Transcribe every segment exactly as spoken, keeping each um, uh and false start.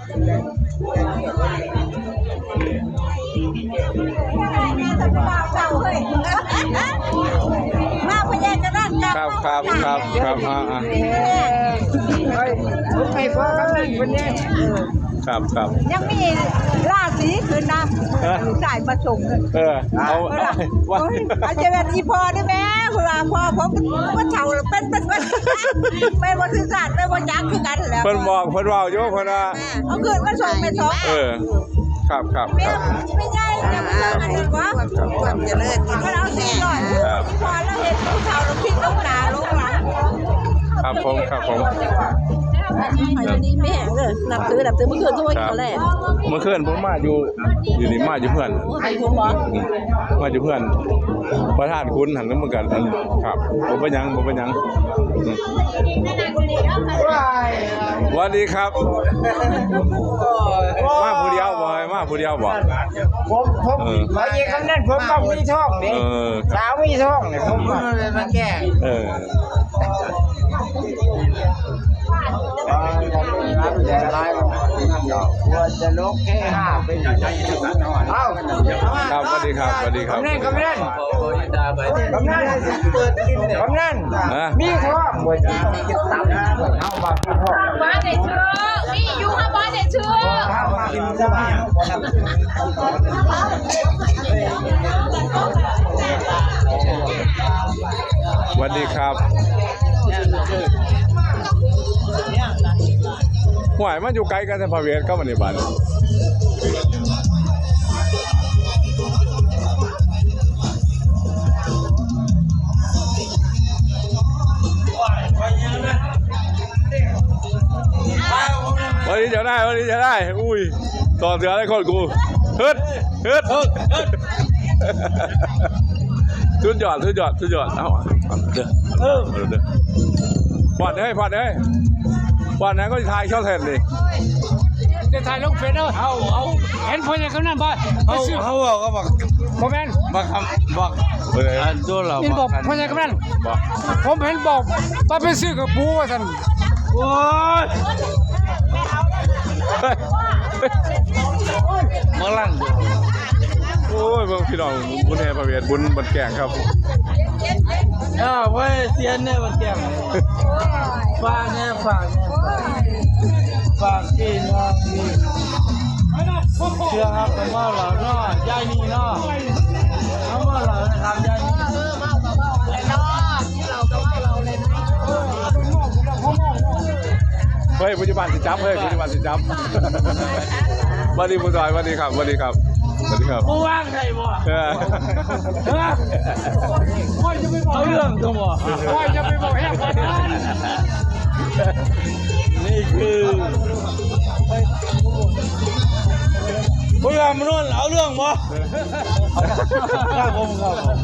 มาพยากรณ์ ครับ ครับ ครับ ครับ อ่า อ่า เฮ้ย ผมไปพอกับนั่นคนนี้ ครับ ครับ ยังมีราศีคืนน้ำ เออ ลูกชายมาส่งเลย เออ เอา เอาล่ะ เอา ว่า โอ้ย อาจจะเป็นอีพ่อนี่แม่ เพื่อพ่อผมก็เฒ่าแล้ว เป็น เป็น เป็น เป็นบ่ซื่อสัตย์ เป็นบ่จักคือกันแหละ เพิ่นบอก เพิ่นเว้าอยู่ เพิ่นว่า เอาคืนมาส่งไปส่ง เออ ครับ ครับ แม่ ครับ ไม่ใหญ่ จะมาเลิกกันดีกว่า ความเจริญ มันเอาสี่ร้อย ครับ พอเราเห็นผู้เฒ่าเราคิดลงหนาลงหลัง ครับผม ครับผม อันนี้แม่เด้อ นับถือ นับถือ เมื่อคืนก็ว่า ครับ เขาแหละ เมื่อคืนผมมาอยู่ อยู่นี่มาอยู่เพื่อน ไอ้คุณหมอ อืม มาอยู่เพื่อน ประธานคุณหันแล้วเหมือนกัน อัน ครับ บ่เป็นหยัง บ่เป็นหยัง อืม สวัสดีครับ มาผู้เดียวบ่ มาผู้เดียวบ่ ผม ผม เออ มาเองคำนั้น ผมก็มีท้องนี่ เออ ครับ สาวมีท้องนี่ ผมก็เลยมาแก้ เออ ควรจะลกแค่ห้าปี เอ้า ครับ สวัสดีครับ สวัสดีครับ กำนัน กำนัน กำนัน กำนัน ฮะ มีท้องบ่ เอาบัตรมีท้อง บ้านเด็กเชื่อ มีอยู่ค่ะ บ้านเด็กเชื่อ สวัสดีครับ ห้วย มันอยู่ไกลกันแต่พระเวทก็มันในบ้าน วันนี้จะได้ วันนี้จะได้ อุ้ย ต่อเสือได้คนกู เฮ็ด เฮ็ด สุดยอด สุดยอด สุดยอด เอา เอาเด้อ เออ เอาเด้อ ผ่อนเด้อ ผ่อนเด้อ ผ่อนนะ ก็ถ่ายช่องแทนดิ จะถ่ายลงเฟซเด้อ เอา เอา เห็นพ่อใหญ่กำนันบ่ เอา ไปซื้อ เอา เอา ก็บอก บ่แม่น บอกคำ บอก เออ อ่า ตัวเรา เห็นบอก บอก พ่อใหญ่กำนัน บอก ผมเห็นบอกว่าไปซื้อกับปูว่าซั่น โอ้ย มาลั่ง โอ้ย เบิ่งพี่น้อง บุญแห่พระเวท บุญบันแกงครับ อ่า เว้ย เซียนเนี่ยบันแกง ฝากแน่ ฝากแน่ ฝากพี่น้องนี่ เชื่อครับ ผมว่าเราเนาะ ยายนี่เนาะ เขาว่าเรานะครับ ยายนี่ เฮ้ย ปัจจุบันสิจับ เฮ้ย ปัจจุบันสิจับ สวัสดีผู้ซอย สวัสดีครับ สวัสดีครับ สวัสดีครับ กูว่างใครบ่ เออ ฮะ โอ้ย จะไปบอก เอาเรื่องตัวบ่ โอ้ย จะไปบอกแฮกปานนั้น นี่คือ ผู้นำรุ่นเอาเรื่องบ่ ครับผม ครับผม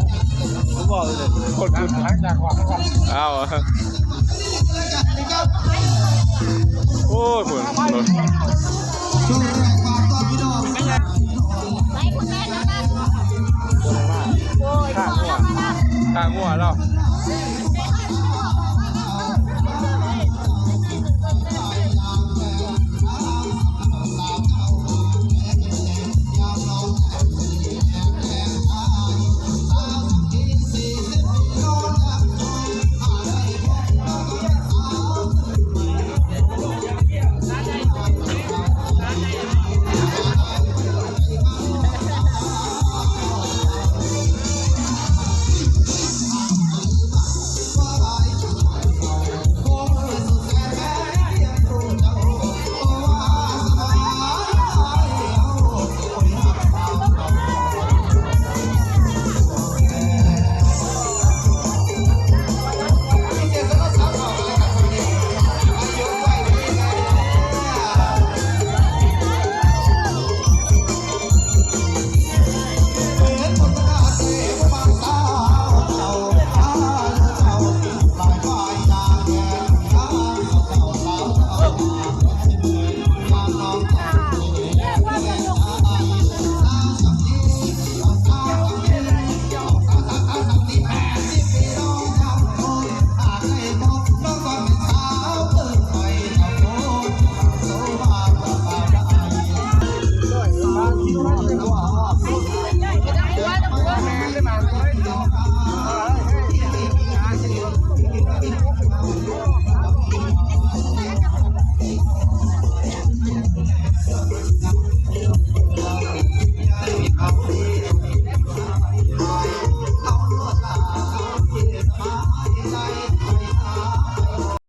ผมบอกเลย คนคุณ เอา โอ้ย คุณ ข้างหัว ข้างหัวเรา